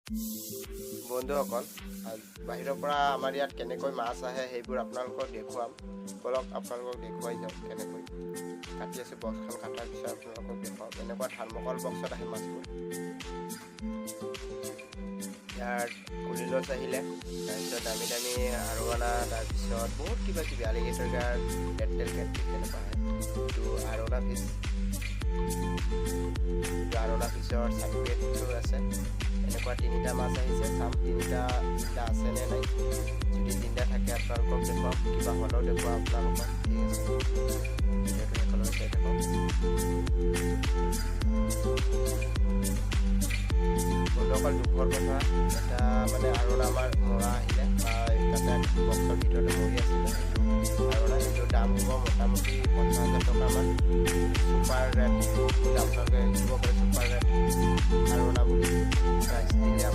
বন্ধুসকল, বাহিৰৰ পৰা আমাৰ ইয়াত কেনেকৈ মাছ আহে সেইবোৰ আপোনালোকক দেখুৱাম। ব'লক, আপোনালোকক দেখুৱাই যাওক কেনেকৈ কাটি আছোঁ। বক্সখন কটাৰ পিছত আপোনালোকক দেখুৱাম। এনেকুৱা থাৰ্মকল বক্সত আহে মাছবোৰ। ইয়াত কুলিলছ আহিলে, তাৰপিছত দামী দামী আৰোৱানা, তাৰপিছত বহুত কিবা কিবি আলিগেটৰ গাৰ্ড, ৰেড টেল কেটফিছ তেনেকুৱা আহে। এইটো আৰোৱানা ফিছ, এইটো আৰোৱানা ফিছৰ চাৰ্টিফিকেটটো আছে। এনেকুৱা তিনিটা মাছ আহিছে, চাম তিনিটা তিনিটা আছে নে নাই। যদি তিনিটা থাকে আপোনালোকক দেখুৱাম, কিবা হ'লেও দেখুৱাম আপোনালোকক। ঠিক আছে, ভিডিঅ'টো শেষলৈ চাই থাকক। বন্ধুসকল, দুখৰ কথা এটা, মানে আৰোৱানা আমাৰ মৰা আহিলে বা তাতে বক্সৰ ভিতৰতে মৰি আছিলে। এইটো আৰোৱানা, এইটোৰ দাম হ'ব মোটামুটি 50,000 টকামান। ছুপাৰ ৰেড বুলি আপোনালোকে লিখিব পাৰে, ছুপাৰ ৰেড আৰোৱানা বুলি প্ৰাইচ দিলে।